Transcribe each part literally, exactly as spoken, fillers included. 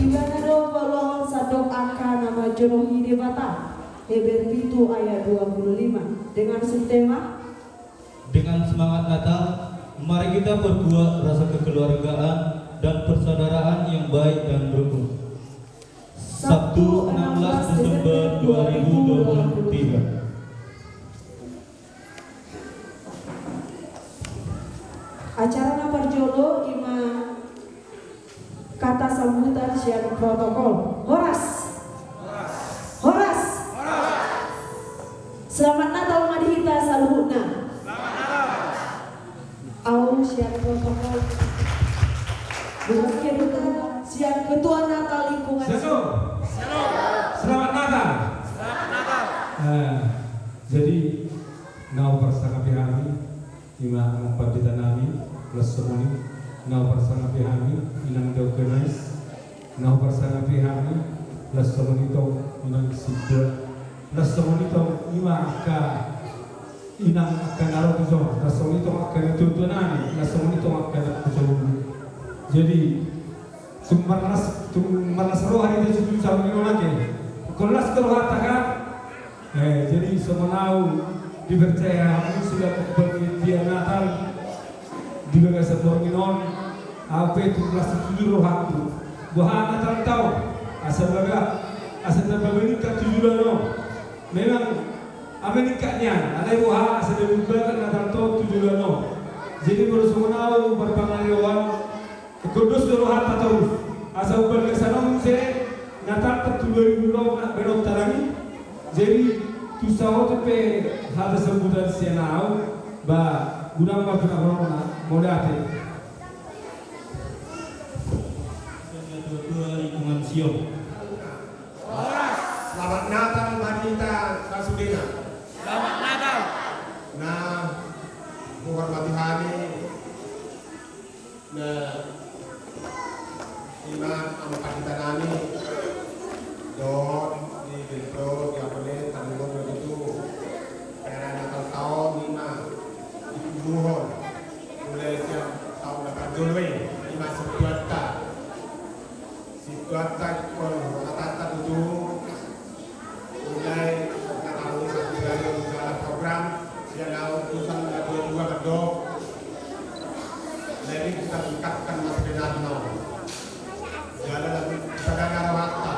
Ibana do paluahon sandok angka na manjolohi Debata. Heber pitu ayat dua puluh lima, dengan subtema: Dengan semangat Natal, mari kita perkuat rasa kekeluargaan dan persaudaraan yang baik dan rukun. Sabtu, enam belas Desember dua ribu dua puluh tiga. Acara na parjolo ima kata sambutan sian protokol. Horas. Horas. Selamat Natal ma di hita saluhutna. Au sian protokol. Sian Ketua Natal Lingkungan. Selamat Natal. Eh, jadi, na huparsangapi hami, ima amang pandita nami, las songon i, na huparsangapi hami, inang di organize, na huparsangapi hami, las songon i tong, inang sintua, las songon i tong, ima angka, inang angka na ro tu son, las songon i tong angka na tuatua nami, las songon i tong angka na tuatua. Jadi, tung marlas, tung marlas roha di tutu saluhutna ate. Ingkon las do rohanta kan? Eh, jadi songon au Dipercaya hamu suda panitia Natal di bagasan borngin on, au pe tung las situju rohangku. Boha Natal ta on, asa baga, asa tamba maningkat tu joloan on. Memang, ame ningkat nian, alai boha asa tamba maningkat Natal ta on tu joloan on. Jadi molo songon au marpangareoan, gondos do rohanta torus. Asa umbahen gasan on muse Natal ta tu dua ribu dua puluh na baen on tarangi. Jadi tu saotik pe hata sambutan sian au, ba, godang ma pinaporonna, mauliate. Sian natuatua lingkungan Sion. Horas. Selamat Natal ma di hita sasudena. Selamat Natal. Na huhormati hami na ima amang pandita nami dohot di Bintang, di Apone, Tanjung Batu, perayaan Natal ta on ima dituduhon mulai sian taon na parjolo i, ima situatta. Situatta ingkon hatanta tutu. Mulai na taon i sampe jala program sian au utusan na dua dua mandok. Jadi kita tingkatkan masa denari na on. Jala lagu sadana rohanta.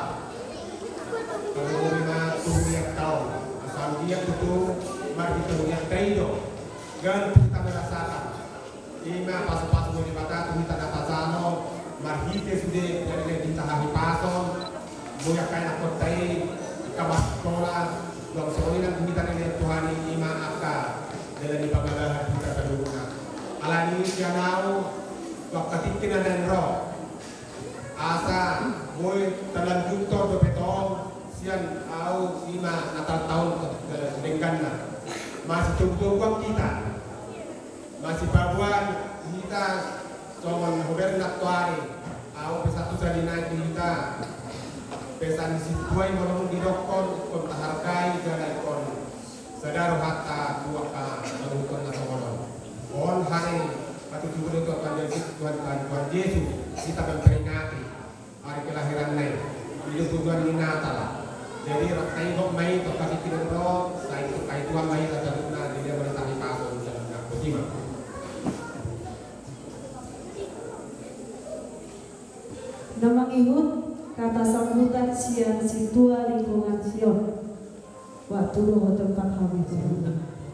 Kalau bumi na tuhu liat taon. Asal dia tutu mari kita liat taido. Ganti kita merasakan. Ima pasupasu ni Debata tu hita na pasalo, marhite sude, jadi di hita hahipason, boi angka anakhonta i, angka marsikola, dong songon i nang tu hita na nian Tuhan i, ima angka dalan ni pangalahan hita saluhutna. Alani i sian au, tu angka tingki na naeng ro. Asa, boi talanjuthon dope tong, sian au ima Natal ta on, eh, dengganna. Masitogutoguan hita. Masipaboa hita songon hobelna toari, au pe satu sali nai tu hita. Pesan ni sintua i molo dung didokkon, ingkon tahargai jala ingkon sada rohanta tu angka saluhutna songon on. On hari patutuhon ni Tuhan Yesus, Tuhan, Tuhan, Tuhan Yesus, hita memperingati hari kelahiranna i. Di tujuan ni Natal. Jadi, rasa ingkon ma i, toka si kirim ro, sai toka i Tuhan ma i, rasa dukna, jadi dia boleh tali pasu, misalnya, nah, boti ma. Na mangihut hata sambutan sian sintua lingkungan Sion. Waktu dohot tempat habis.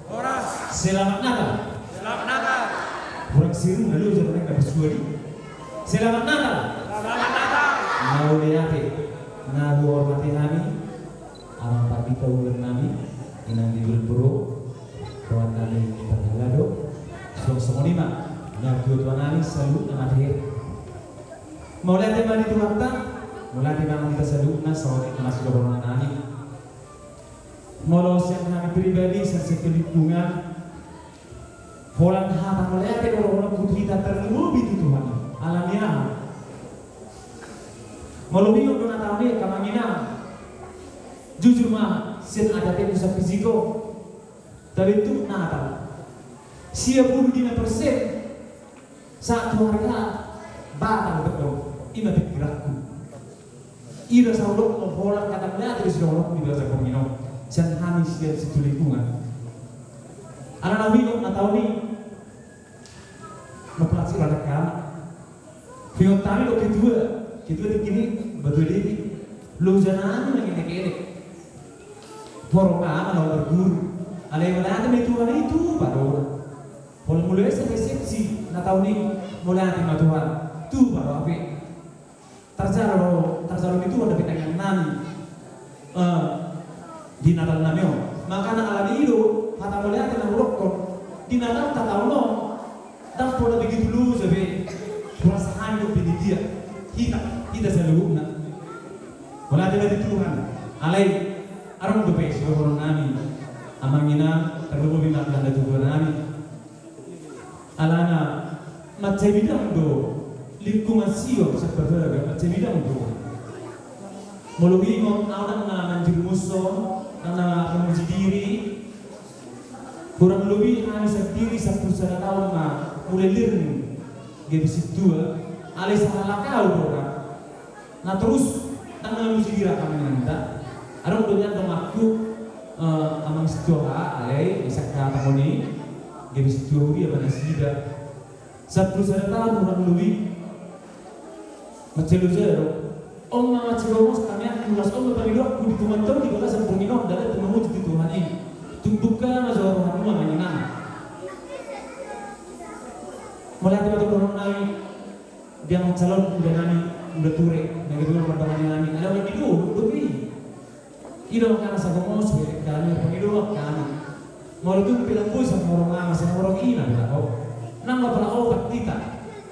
Horas. Selamat Natal. Selamat Natal. Hurang sirung lalu jangan naik dapat suari. Selamat Natal. Selamat Natal. Mauliate. Na huhormati hami, amang pandita ulaon nami, inang di Bintang, kawan nami Pangalado, suang songon i ma, natuatua nami saluhutna mate. Mauliate ma di Tuhanta, mauliate ma di hita saluhutna, saotik na masidohonon nami. Molo sian hami pribadi, sian sektor lingkungan, holan hata mauliate dohonon tu hita tarlumobi tu Tuhan. Alani aha? Molo huingot do na taon i, amang inang, jujur ma, sian adat i tu sampijik on, tarintuk Natal. Sia pulu lima persen. Sahat tu hari H, batal do on, ima pikiranku. Ira saudok, holan hata mauliate do sidohonon di bagasan borngin on. Sian hami sian sintua lingkungan. Alana huingot na taon i, mapulak si radak kama. Huingot hami do ketua, ketua tingki i, Batu Diri. Loja nami na ngenekenek. Porong ama na marguru. Alai mauliate ma di Tuhan i, tupa do. Molo mulai sian resepsi na taon i, mauliate ma Tuhan, tupa do hape. Tarjalo, tarjalo ni Tuhan dope tangiang nami, eh, di Natal nami on. Makana alani i do hata mauliate na hudokkon, di Natal ta taon on, ndang pola begitu loja be hurasa hami dohot panitia, hita, hita saluhutna. Mauliate ma di Tuhan. Alai adong dope sidohonon nami, amang inang, tarlumobi ma di hita natuatua nami. Alana mansai bidang do lingkungan Sion, sian Babaga, mansai bidang do. Molo huingot, au ndang na manjurumushon, ndang na mamuji diri. Hurang lobi hami sandiri sampulu sada taon ma mulai lirung gabe sintua, alai sahalak au do ra. Na torus, ndang na mamuji diri, amang inang, da. Adong do nian donganku, eh, amang sintua, alai, misalna Hata moni, gabe sintua huria ma nasida. Sampulu sada taon hurang lobi. Mansai loja do. On ma mansai gomos tangiangku, laos on ma pangidoanku di Tuhan, tong di bagasan borngin on, dalan tu mamuji di Tuhan i. Tung buka ma jo roham, nunga manginan. Mauliate ma tu dohononnami, di amang calon uda nami, uda ture, na gabe mandongani nami. Alai molo di do, do, do, do. I do angka na sagomos be, kami pangidoan hami. Molo tung pe lam boi sangorong ama, sangorong ina be taho. Nang ma pala opat hita,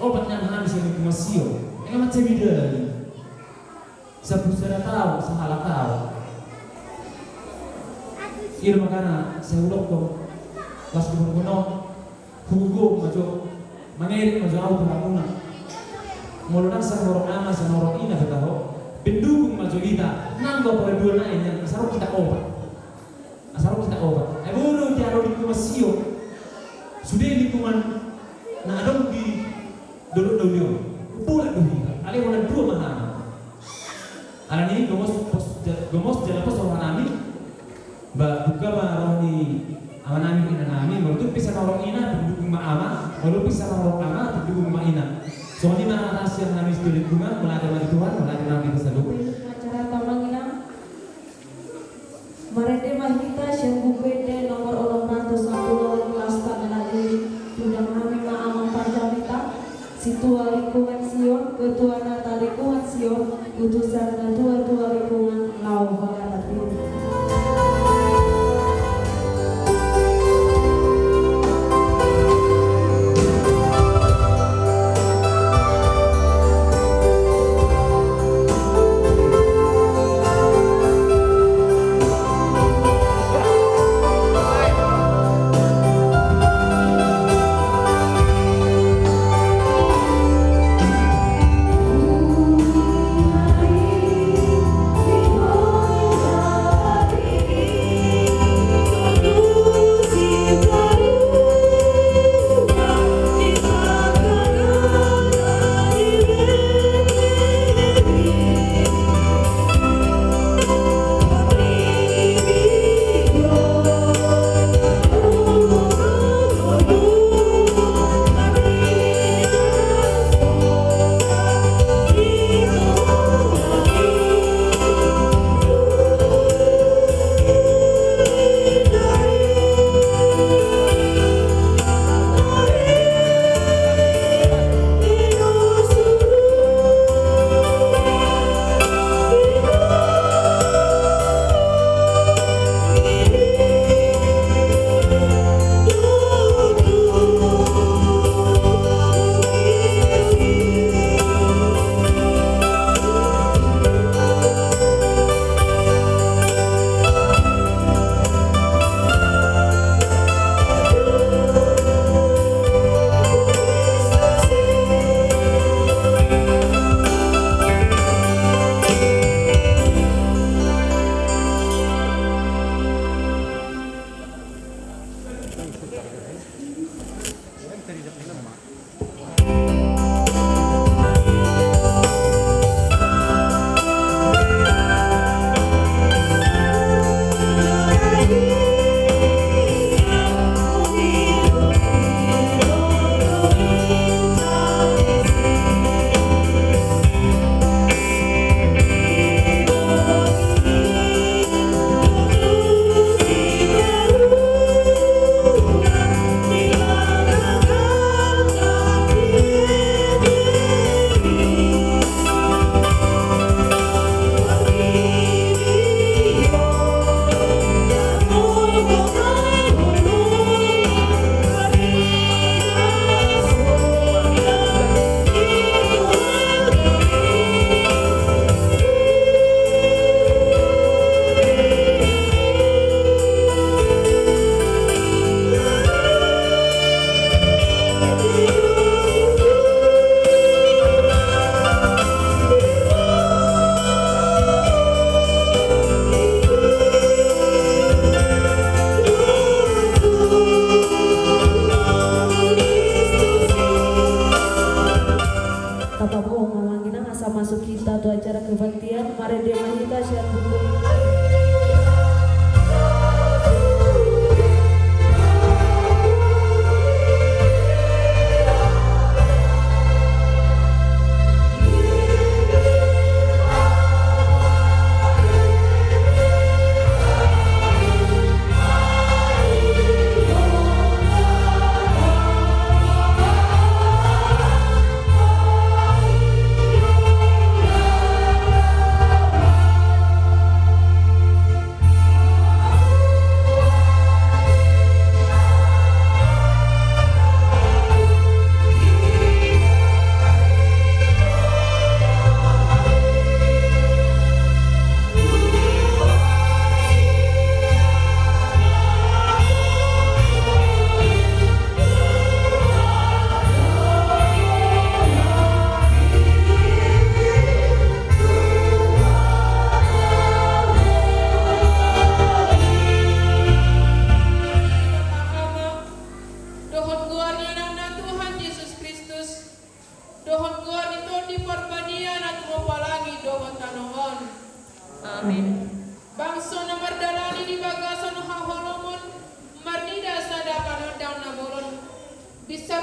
opat nian hami sian lingkungan Sion. Nga mansai mida i. Sampulu sada taon, sahalak taon. I do makana sai hudokkon, pas di borngin on. Hugogo ma jo, mangerek ma jo ahu tu hamuna. Molo nang sangorong ama, sangorong ina be taho, pendukung ma jo hita, nang do pala dua nai nian, asa ro hita opat. Asa ro hita opat. Ai boi do di alo lingkungan Sion. Sude lingkungan na adong di dolok na uli on. Bolak do hita. Alai holan dua ma hami. Alani i gomos pos, ja-, gomos jala pos roha nami. Ba, buka ma roha ni ama nami, ina nami, molo tung pe sangorong ina, pendukung ma ama, molo pe sangorong ama, pendukung ma ina. Songon i ma hata sian hami sian lingkungan, mauliate ma di Tuhan, mauliate ma di Tuhan. Acara tamang ina. Marende ma hita sian Buku Ende nomor onom ratus sampulu onom, laos tanggal na i, diundang hami ma amang parjamita, sintua lingkungan Sion, ketua nata lingkungan Sion, utusan na tua-tua lingkungan, laho mangatapi.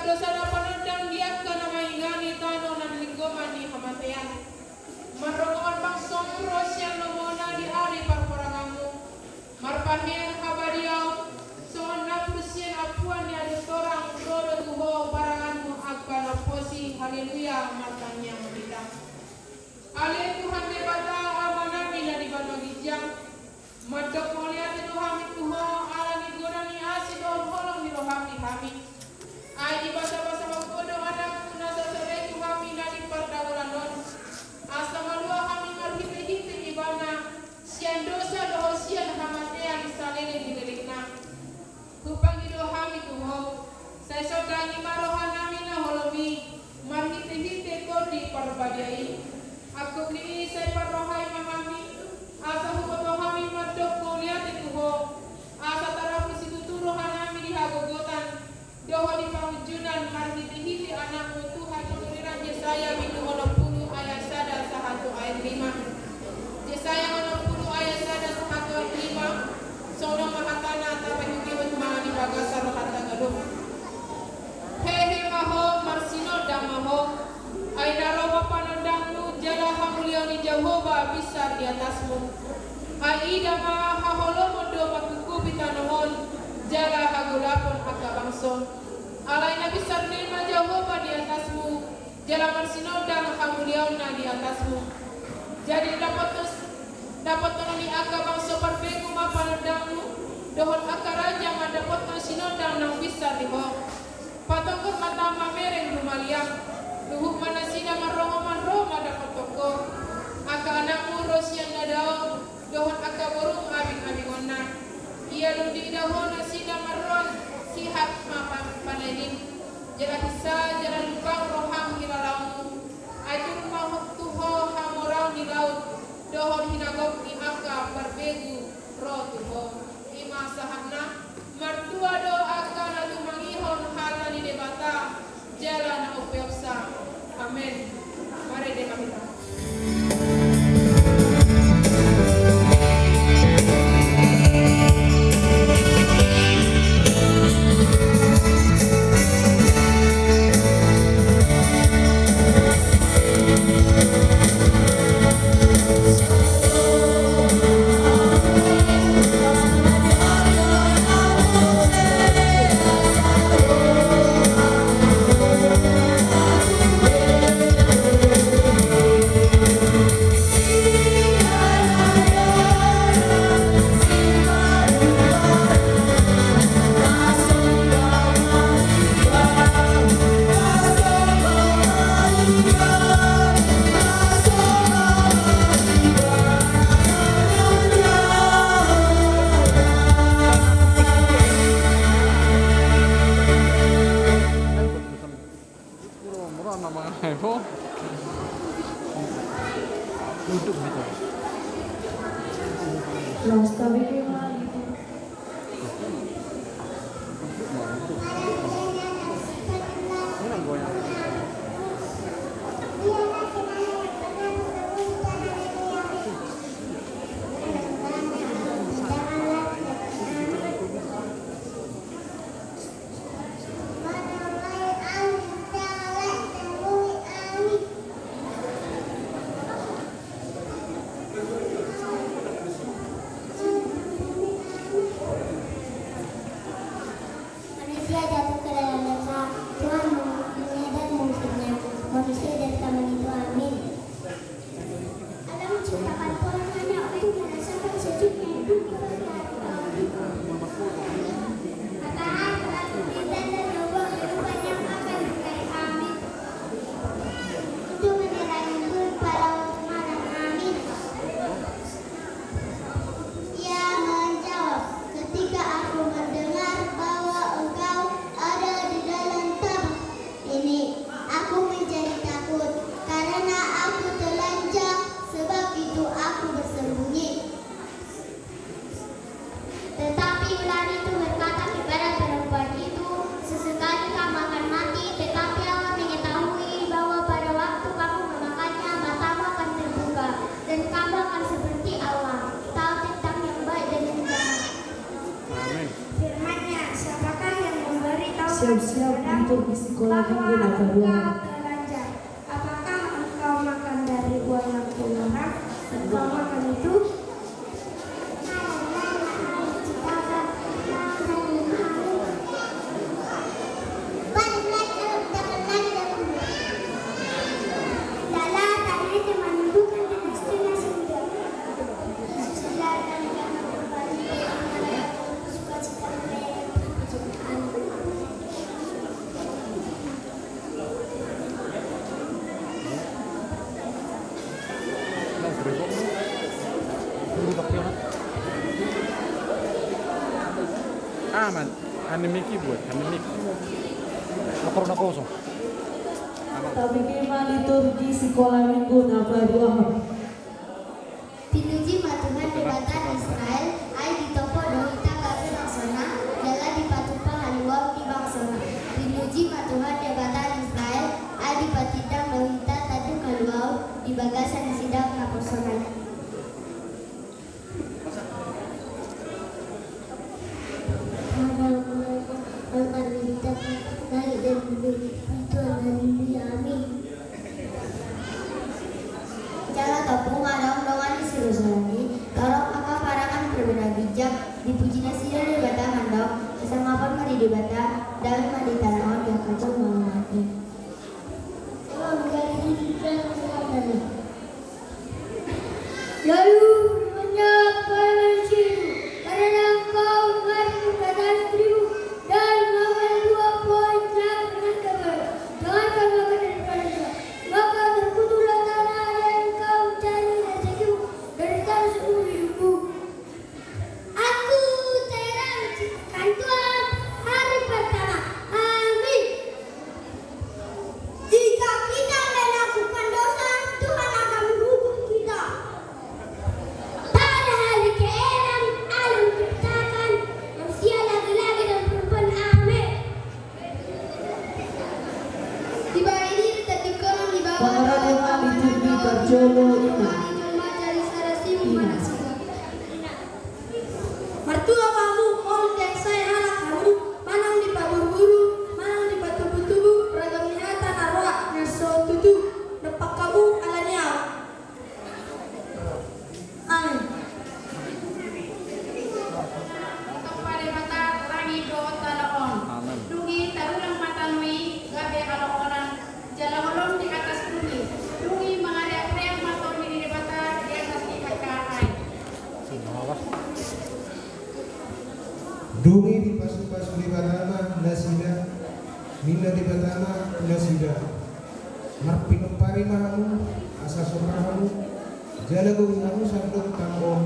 do sada panondang di angka na mangingani tano na nilinggoman ni hamatean. Marrongohon bangsomu ro sian lomona di ari parhoranganmu. Marpahean habadiaon songon nabur sian ampuan ni adong torang, ro do tu ho paranganmu angka na posi. Haleluya, martangiang ma hita. Ale Tuhan Debata, Amanami na di banua ginjang, mandok mauliate do hami tu ho ala ni godang ni asi dohot holong ni roham di hami. Ai dibasabasahon ho do anakmu na so salpu tu hami na di pardagolan on, asa malua hami marhitehite ibana sian dosa dohot sian hamatean saleleng ni lelengna. Hupangido hami tu ho, sai sondangi ma rohanami na holom i marhitehite Tondi Parbadia i. Angkup ni i sai parrohai ma hami, asa huboto hami mandok mauliate tu ho, asa tarapul situtu rohanami di hagogotan dohot di pangunjunan marhitehite anakmu Tuhan Pangeran Jesaya bindu onom pulu ayat sada sahat tu ayat lima. Jesaya onom pulu ayat sada sahat tu ayat lima. Songon on ma hatana, tapaihutihut ma di bagasan rohanta ganup. Hehe ma ho, marsinondang ma ho. Ai na ro ma panondangmu jala hamuliaon ni Jahowa binsar di atasmu. Ai ida ma haholomon do mangkukupi tano on jala hagolapon angka bangso. Alai na binsar do i ma Jahowa di atasmu, jala marsinondang hamuliaonna di atasmu. Jadi dapothon, dapothon ni angka bangso parbegu ma panondangmu, dohot angka raja ma dapothon sinondang naung binsar di ho. Patonggor ma tahan mamereng rumaliang, luhut ma nasida marrongoman ro mandapothon ho. Angka anakmu ro sian na dao, dohot angka borungabingabingonna. Ia dung diida ho nasida marroan sihat ma pa-, panaenim, jala hinsa jala lumbang roham nilalaonmu. Ai turun ma ho tu ho hamoraon ni laut, dohot hinagok ni angka parbegu ro tu ho. I ma sahatna. Martua do angka na tumangihon hata ni Debata jala na umpeopsa. Amen. Marende ma hita. Siap-siap untuk di sekolah minggu na kedua. Apakah engkau makan dari buah yang kularang? Engkau makan itu? Aman. Hande miki buat, hande miki. Motor na kosong. Aman. Tapi kema liturgi sekolah minggu na kedua. Pinuji ma Tuhan Debata ni Israel, ai ditompa do hita gabe bangsona, jala dipatupa haluaon di bangsona. Pinuji ma Tuhan Debata ni Israel, ai dipatindang do hita tanduk haluaon di bagasan ni sidang naposona i. Ada mulai langit dan bumi, Tuhan dari bumi, amin. Jala topung adong dongan ni si Rosalani, torop angka paranak na berbeda ginjang, dipuji nasida Debata mandok, kesangapon ma di Debata, damai ma di tano on, di angka jolma na mate. Lalu, karena engkau mengeruk kata negerimu dan makan dua poin jagung dengan garam, jangan kau makan daripadanya, maka terkutuklah tanah yang engkau mencari rezekimu dari tanah seumur hidupmu. Aku telah menciptakan Tuhan hari pertama. Amin. Jika kita melakukan dosa, Tuhan akan menghukum kita. Padahal dikira Allah menciptakan manusia laki-laki dan perempuan. Amin. Dibahen i, tadi konon di bawah. Pangarandean ma liturgi parjolo i ma. Jolma jari sada simbur manang simbur. Martua ma hamu, olo diangsai halak hamu, manang dipaburburu, manang dipatubutubu, ragam ni hata na roa, na so tutu, dompak hamu, ala ni au. Amin. Ditompa Debata langit dohot tano on. Amin. Dung i tarulang ma tano i gabe halohonan, jala holong di atas bumi. Dung i mangariak-riak ma tondi ni Debata di atas ni angka ari. Dung i dipasupasu Debata ma nasida, ninna Debata ma tu nasida: Marpinompari ma hamu, asa somba hamu, jala gohi hamu sandok tano on,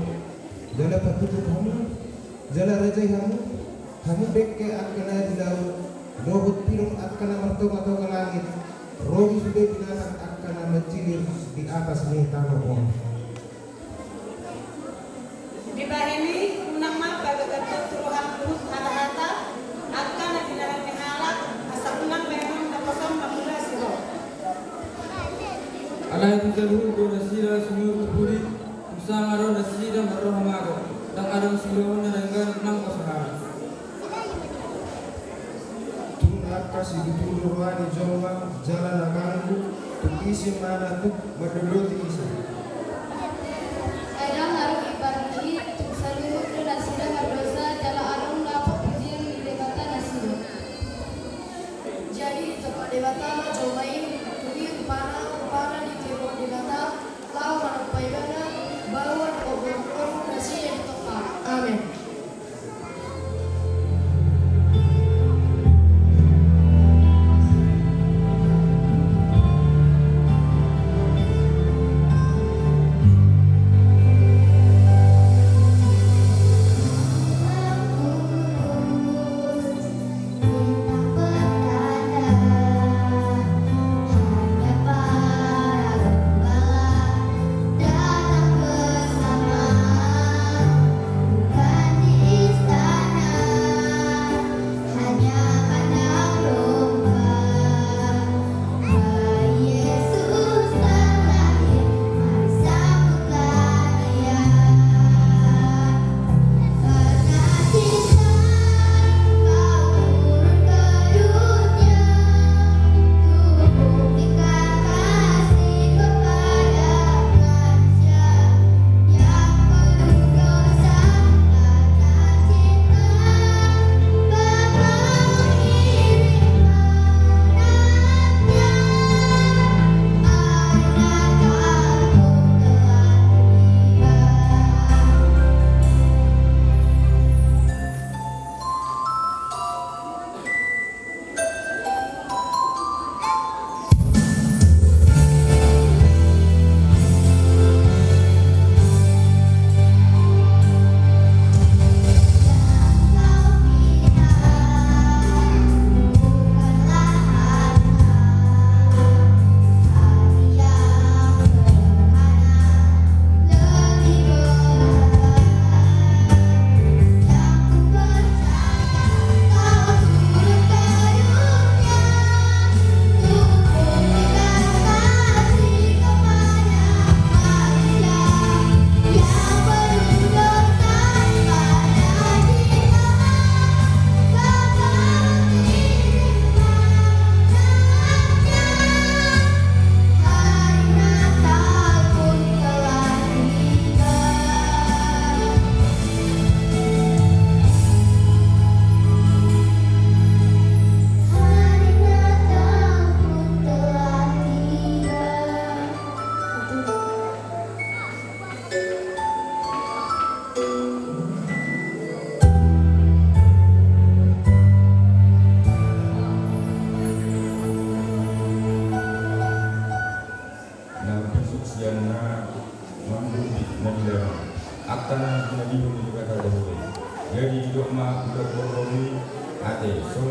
jala patutup hamu, jala rajai hamu, hamu dengke angka na di laut, dohot pilong angka na martonga-tonga langit, ro di sude binatang angka na manjilir di atas ni tano on. Dibahen i, unang ma pagaganton tu roham luhut hata-hata angka na binahen ni halak, asa unang bahenon naposom mangula siro. Alai tu jabu do nasida sumurut tu pudi, tu sanga do nasida marroha mago, ndang adong sidohonon na denggan nang poso hami. Tung angka situtu do roha ni jolma jala na ganggu, tung ise ma na tuk mandodoti ise? Ai ndang adong i parngui, tung saluhut do nasida mardosa jala adong dapot pujian ni Debata nasida. Jadi ditompa Debata ma jolma i, dung i rupana, rupana ditiruhon Debata, laho manompa ibana, bahwa di ombun-ombun nasida ditompa. Amen.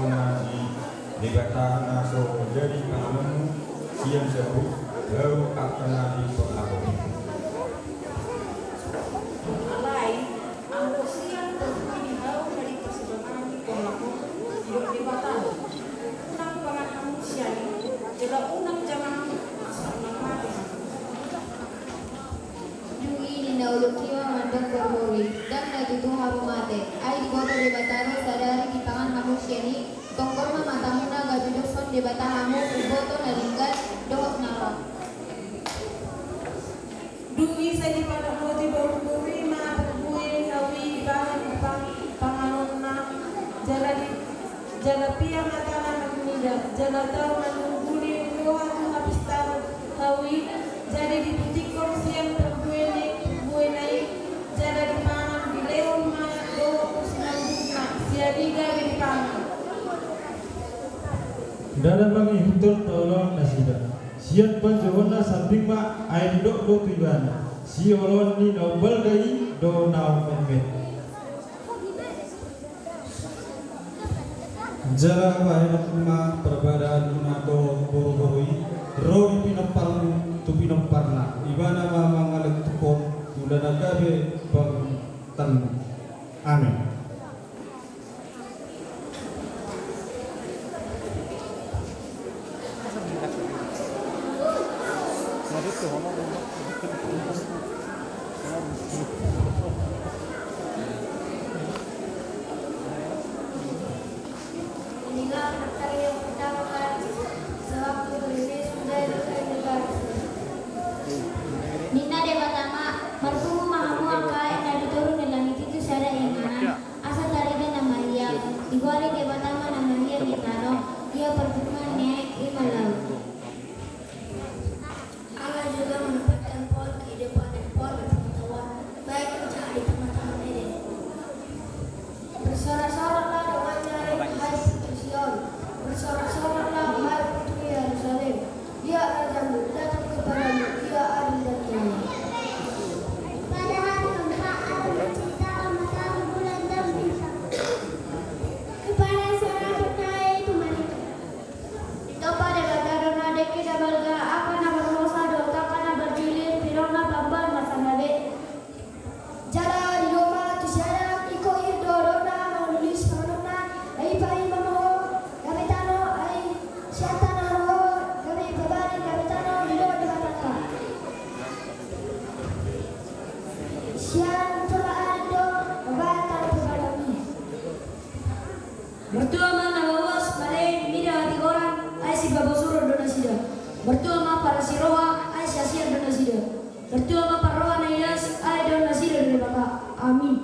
Di Debata na so jadi panganonmu sian sabun, hau angka na di porlako. Alai, anggo sian porlako ni hau na di porlako, didok Debata, unang pangan hamu sian i, jala unang jamang hamu asa unang mate hamu. Dung i ninna uluki ma mandok boruboru i, ndang na tutu hamu mate, ai diboto Debata do sadari dipangan hamu sian i, tonggor ma matamuna gabe doshon Debata hamu, umboto na denggan dohot na ro. Dung i sai dipanototi boruboru i ma parbue ni hau i dibahen pang-, panganonna, jala di Jala pia ma tano na marnida, jala tao manungguli roha tu hapistan hau i, jadi diputikhon sian parbue ni, parbuena i, jala dipangan, dilehon ma dohot tu sinambutna, sian i gabe dipangan. Ndada mangihuthon paoloan nasida. Sian panjouonna sambing ma, ai didok do tu ibana, sioloan ni na umbalga i do na ummetmet. Jala bahenon ma parbadaanmuna dohot boruboru i, ro di pinomparmu tu pinomparna, ibana ma mangalangkuphon ula na gabe pangunjutanmu. Amen. Inilah materi yang pertama kali sewaktu berilis menjadi negara. Ninna Debata ma, marpungu ma hamu angka aek na di toru ni langit i tu sada inganan, asa tarida na mahiang, digoari Debata ma na mahiang di tano, ia parpunguan ni aek i ma laut. Allah juga menempatkan pohon kehidupan dan pohon pengetahuan, baik yang ada di tengah-tengah Eden. Bersorak-soraklah dengannya, hai putri Sion. Bersorak-soraklah, hai putri Yerusalem. Lihat, rajamu datang kepadamu, ia adil dan jaya. Pada hari keempat, Allah menciptakan matahari, bulan, dan bintang. Kepada seorang percaya itu mereka. Ditompa Debata do na dengke na balga, angka na marhosa dohot angka na margilir, pinarna pambahen masa na be. Jala didok ma tu si Adam, ingkon hir do rohana mangulului sipanganonna, ai paima ma ho gabe tano, ai sian tano do ho gabe pabahen gabe tano, didok Debata. Sian pola ari do pabahen tano pabahen i. Martua ma na mauas, malein, mida hatigoran, ai sipabosuron do nasida. Martua ma parasiroha, ai siasian do nasida. Martua ma parroha na ias, ai didokkon nasida do Debata. Amin.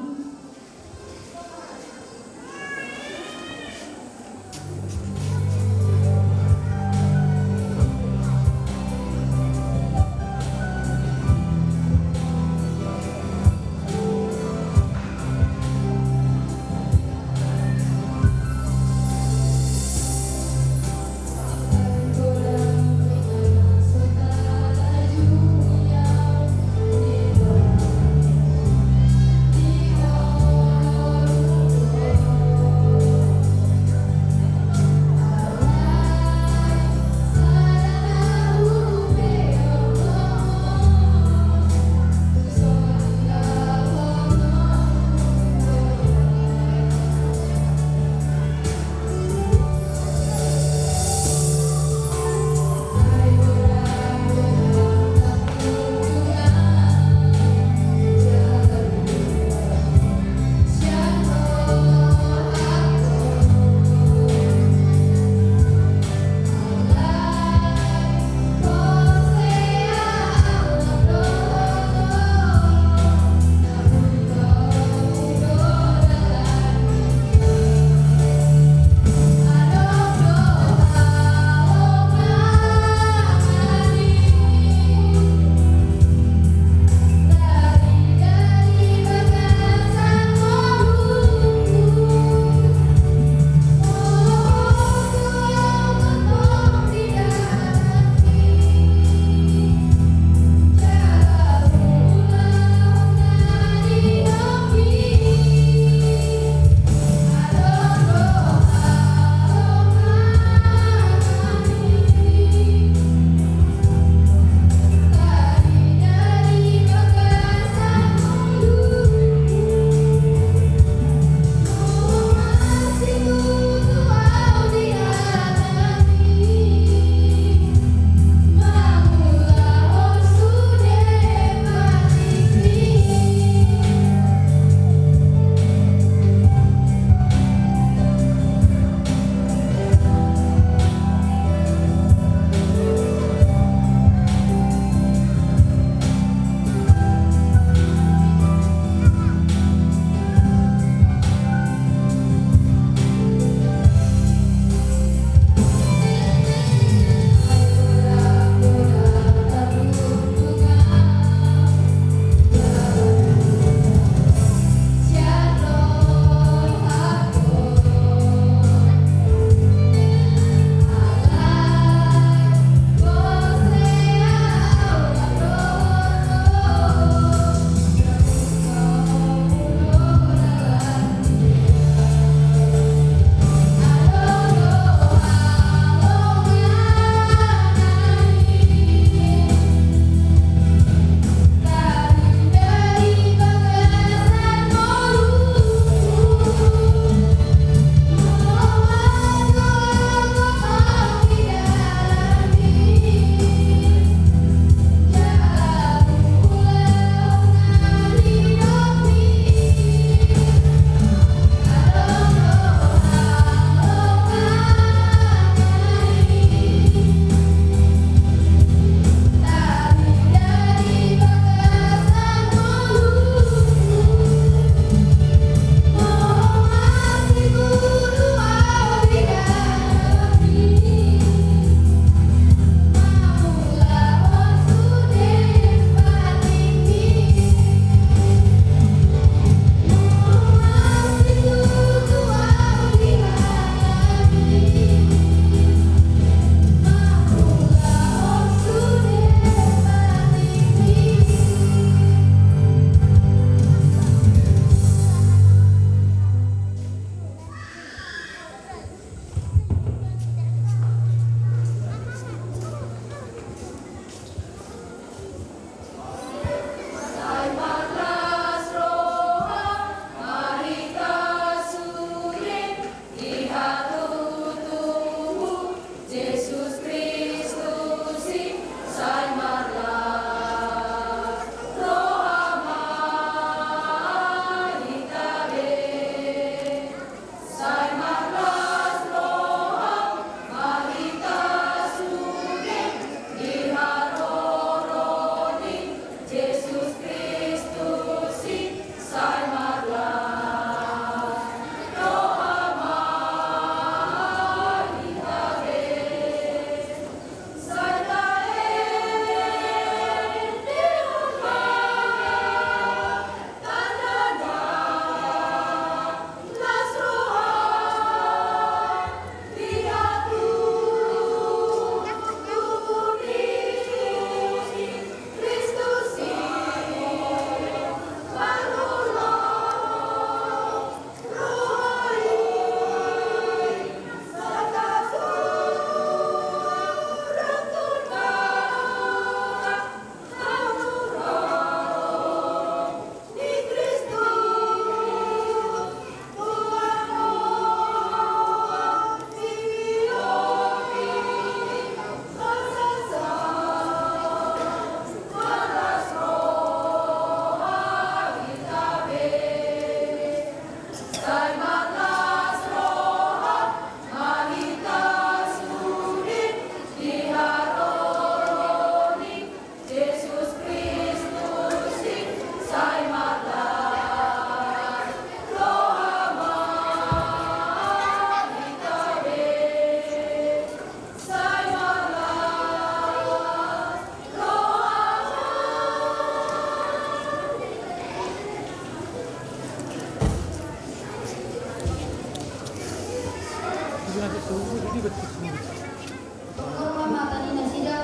Tonggor ma mata ni nasida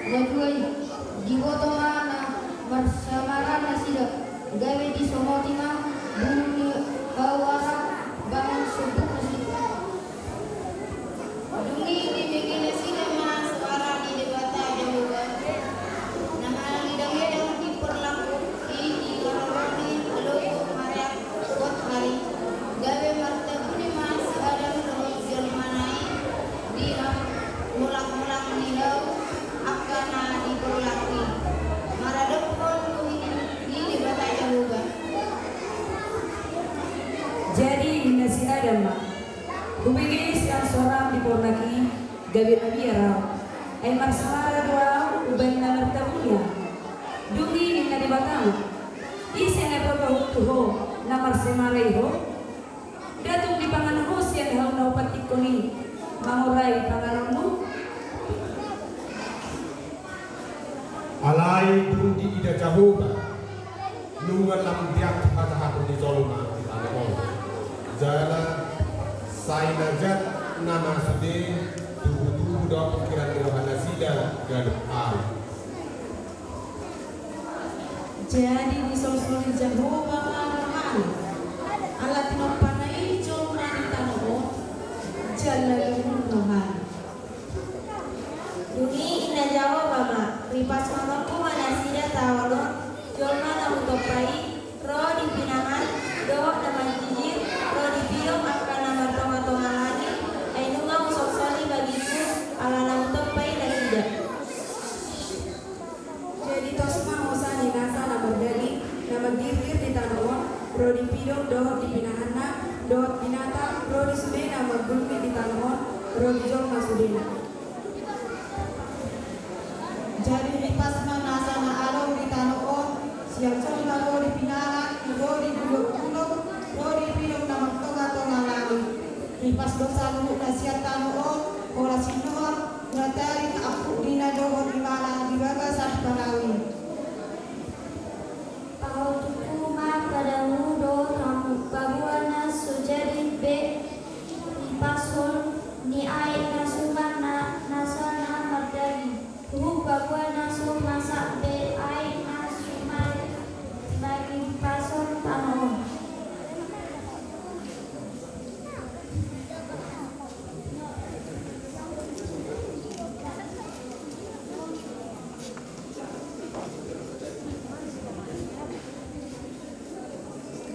na dua i, diboto ma na marsamara nasida, gabe disomoti ma bulung ni hau ara bahen sombuk nasida. Dung i dibege nasida ma suara ni Debata Jahowa, na mangidangido di porlak i di haroro ni alogo mareak hot ari, gabe martabuni ma si Adam dohot jolmana i di mulak-mulak ni hau angka na di porlak i, maradophon bohi ni Debata Jahowa. Jadi ninna si Adam ma, hubege sian soram di porlak i, gabe mabiar ahu, ai marsamara do ahu umbahen na martabuni ahu. Dung i ninna Debata ma, ise na paboahon tu ho na marsamara i ho? Nda tung dipangan ho sian hau na hupantikkon i mangurai panganonmu? Alai dung diida Jahowa, nunga lam deak hatahata ni jolma di tano on. Jala sai na jat nama sude tubutubu dohot pingkiran ni roha nasida ganup ari. Jadi disolsoli Jahowa ma rohana, ala tinompana i jolma di tano on, jala lungun rohana. Dung i ninna Jahowa ma, ripashon ma nasida taon on, jolma na hutompa i, ro di pinangan, dohot na manjijir, ro di pidong angka na martongatonga langit, ai nunga husolsoli bagingku, ala na hutompa i nasida. Jadi tos ma hosa ni nasa na mardaging, na manggirgir di tano on, ro di pidong dohot di pinanganna, dohot binatang, ro di sude na manggulmit di tano on, ro di jolma sudena. Jadi ripas ma nasa na adong di tano on, sian jolma ro di pinangan, ro di gulokgulok, ro di pidong na martongatonga langit. Ripas do saluhutna sian tano on, holan si Noa, na tarik ampukna dohot imana di bagasan parau i. Pahotuhu ma padamu dohot hamu, paboa na so jadi be ripashon ni aek na suman na nasa na mardaging, huhut paboa na so masak be aek na suman bagi ripashon tano on.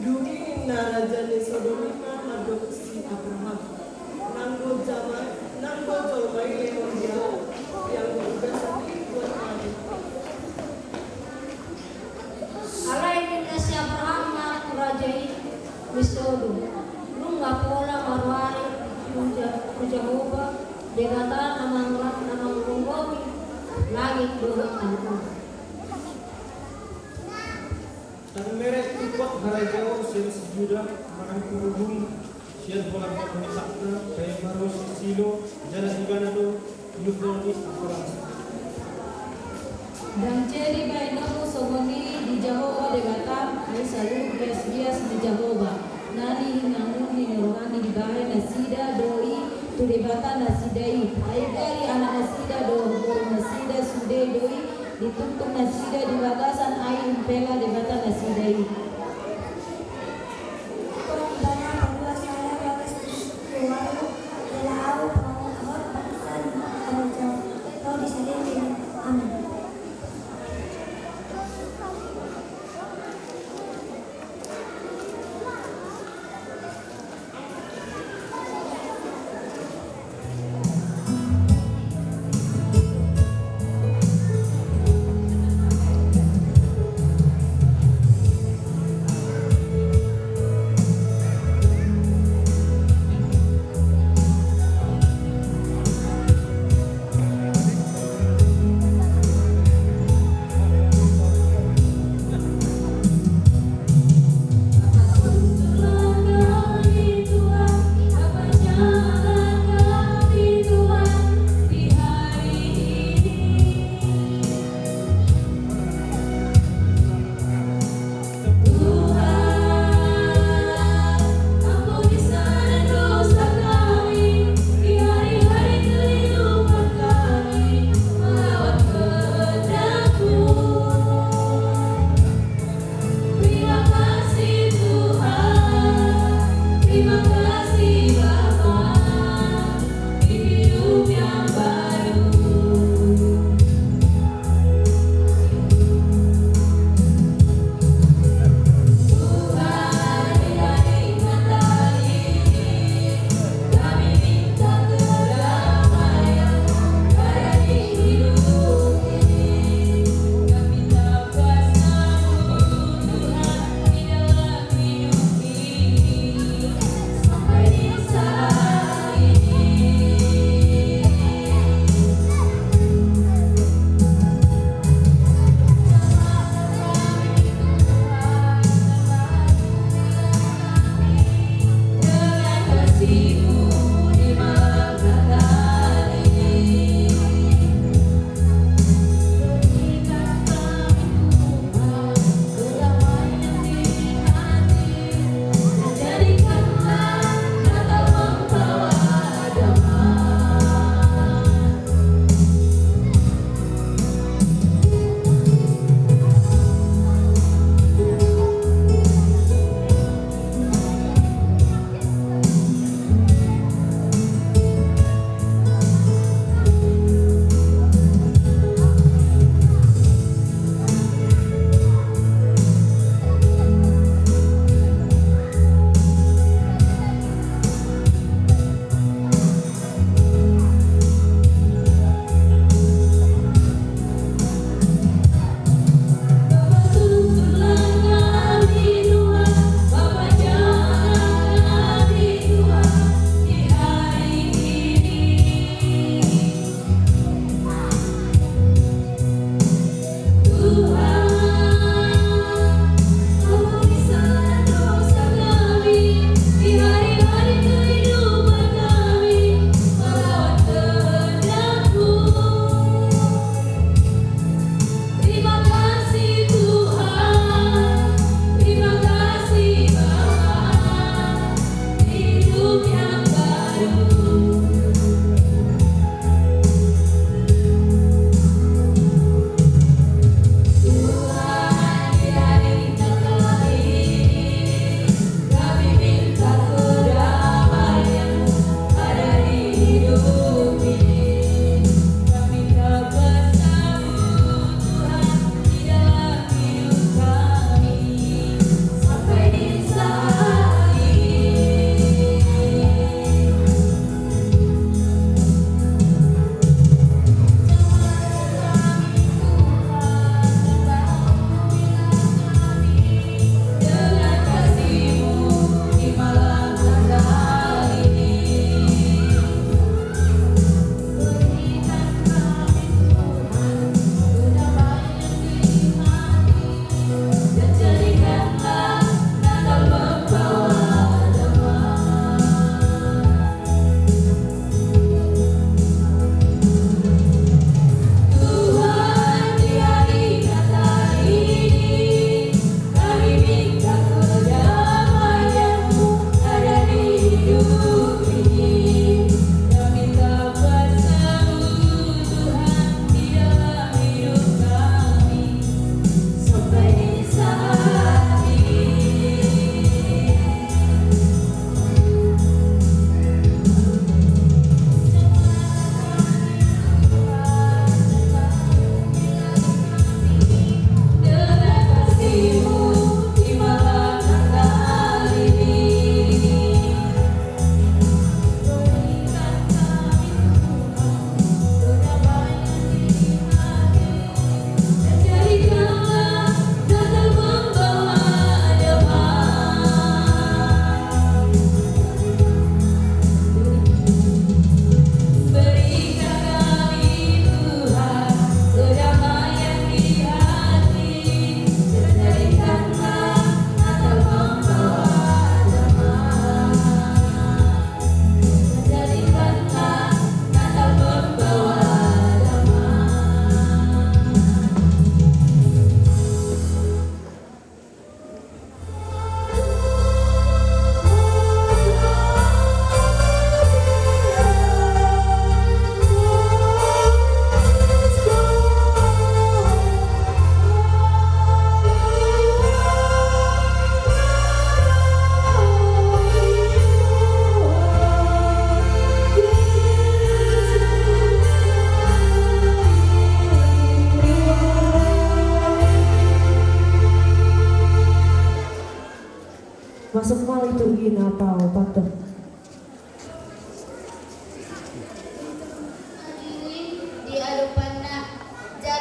Dung i ninna raja ni Sodom i ma mandok si Abraham, nanggo jama, nanggo jolma i lehon di ahu, ianggo ugasan i buat ahu. Alai ninna si Abraham ma tu raja i ni Sodom, nunga pola maruari tu Ja-, tu Jahowa, Debata na mangulang, na manggomgomi langit dohot tano on. Tangkas ma ro turpuk harajaon sian si Juda, manang turpuk sian holan-holan ni hatna, paima ro si Silo, jala ibana do iuhon ni angka bangso. Ndang jadi bahenonmu songon i di Jahowa Debata, ai saluhut biasbias ni Jahowa na nihinangun ni rohana dibahen nasida do i tu Debata nasida i, ai gari anak nasida dohot boru nasida sude do i, ditungtung nasida di bagasan aek umpela Debata nasida i. Tong ibana paluas sada bagas tu, tu ahu, jala ahu pangomothon bangso ni harajaon, ro di salelengleleng. Amen.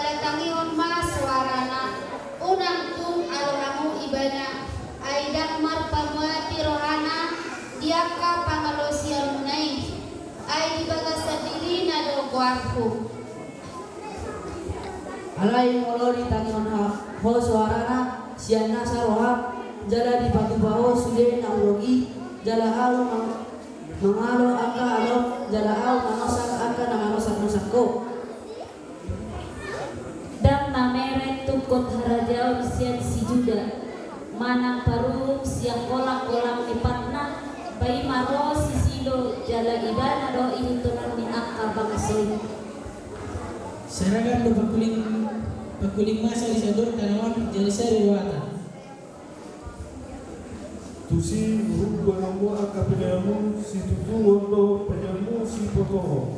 Tangihon ma soarana, unang tung alo hamu ibana, ai ndang marpamuati rohana di angka pangalosianmuna i, ai di bagasan dirina do goarhu. Alai molo ditangihon ho soarana sian nasa roha, jala dipatupa ho sude na hudok i, jala ahu mangalo angka alo, jala ahu manosak angka na manosaknosak ho. Ndang na mereng tungkot harajaon sian si Juda, manang paruhum sian kolangkolang ni patna, paima ro si Silo, jala ibana do ihuthon ni angka bangso i. Sai ragam do pangkuling, pangkuling masa di sador tanoman, jala sada do hata. Tusi huboan hamu angka peleanmu, situtuhon dohot peleanmu sipotohon,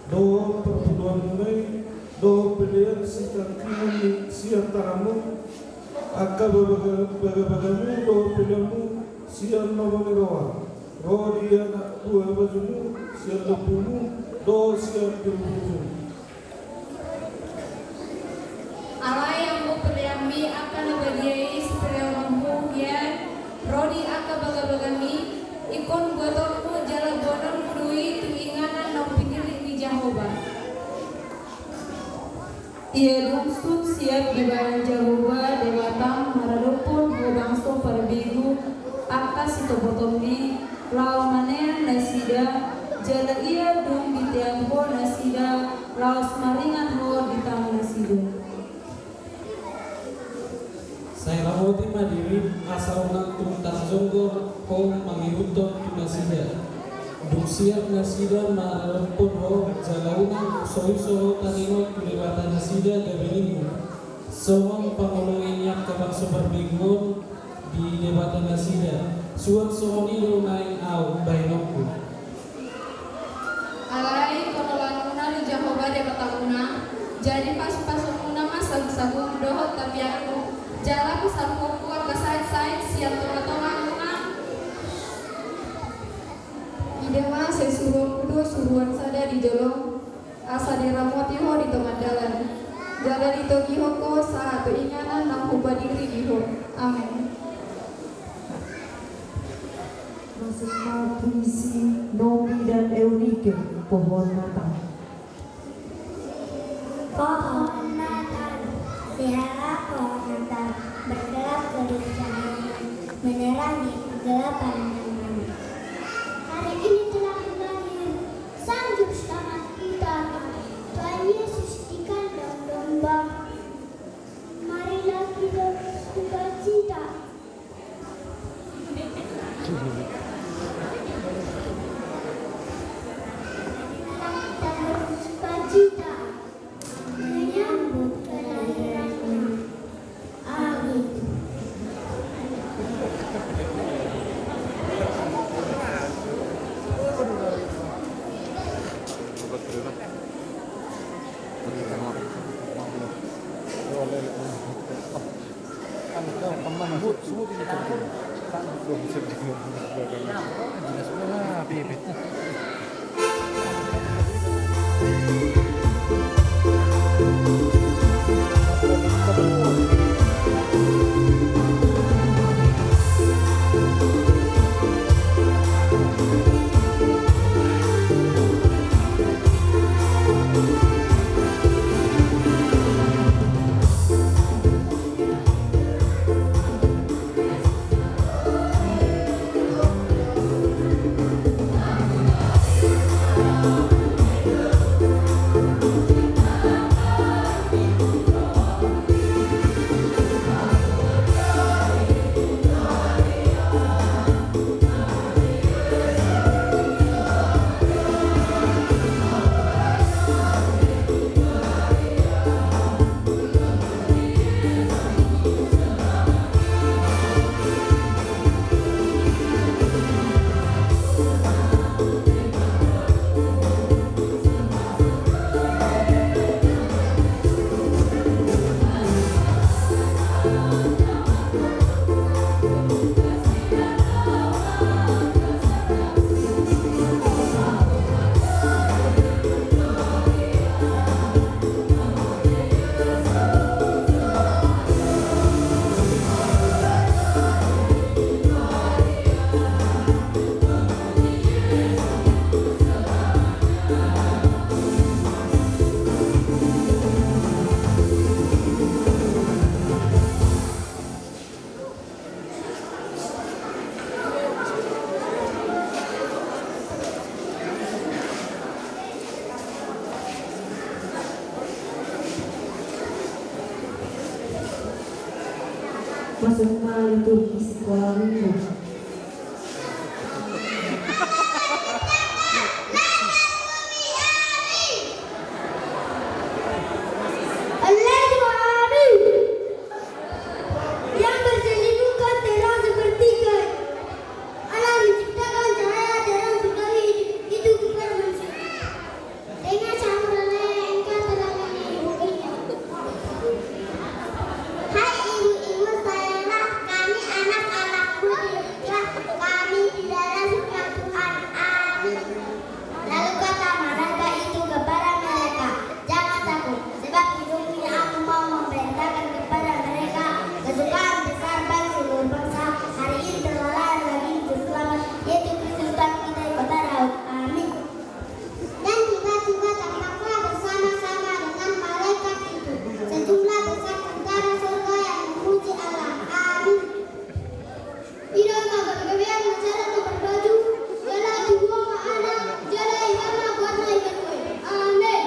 dohot parpudunmuna i, dohot pelean sitangkingan ni sian tanganmu, angka bagabagamu dohot peleanmu sian lomo ni roha, ro di anak buha bajumu, sian lombumu dohot sian birubirumu. Alai anggo peleanmi angka na badia i sipeleanonmu hian ro di angka bagabagami, ingkon buatonmu jala boanonmu do i tu inganan naung pinilit ni Jahowa. Ia dung sun siap dibahen Jahowa Debatam maradophon ho bangso parbegu angka sitopotonmi, laho maneang nasida, jala ia dung diteang ho nasida, laos maringan ho di tang nasida. Sai ramoti ma dirim, asa unang tung tarjongjong ho mangihuthon tu nasida. Dung siap nasida maradophon ho, jala unang so iso ho taringot tu debata nasida gabe ninmu. Songon pangoloi ni angka bangso parbegu on di debata nasida, suang songon i do naeng ahu bahenonku. Alai hinolanmuna do Jahowa Debatamuna, jadi pasupasumuna ma sagumsagung dohot tapianmu, jala pasaruhonku angka saitsaitmuna sian tongatongahon. Ida ma, sai suruonku do suruan sada di jolom, asa diramoti ho di tonga dalan, jala ditogihon ho sahat tu inganan naung hupadiri di ho. Amen. Masuk ma puisi Nomi dan Eunike, Pohon Natal. Pohon Natal, sihara pohon Natal, bergelap beribu cahaya, menerangi kegelapan yang lama. Hari ini telah berlahir Sang Juru Selamat kita, Tuhan Yesus di kandang domba. Marilah kita bersukacita. Kita bersukacita menyambut kelahirannya. Amin. Masuk ma liturgi sikola minggu. Yang berselimutkan terang seperti kain. Allah menciptakan cahaya terang sekali itu kepada manusia. Dengan cahaya engkau telah menghidupkannya. Hai ibu-ibu sayanglah kami anak-anakmu di hijrah kami di dalam Tuhan. Amin. Lalu kata malaikat itu kepada mereka, "Jangan takut, sebab sesungguhnya aku mau memberitakan kepada mereka kesukaan besar bagi seluruh bangsa. Hari ini telah lahir bagimu juru selamat, yaitu Kristus Tuhan kita di kota Daud." Amin. Dan tiba-tiba tampaklah bersama-sama dengan malaikat itu sejumlah besar tentara surga yang memuji Allah. Amin. Ida ma gabe-gabean na sada na marbaju, jala tubu ma anak, jala iba ma goarna Imanuel. Amin.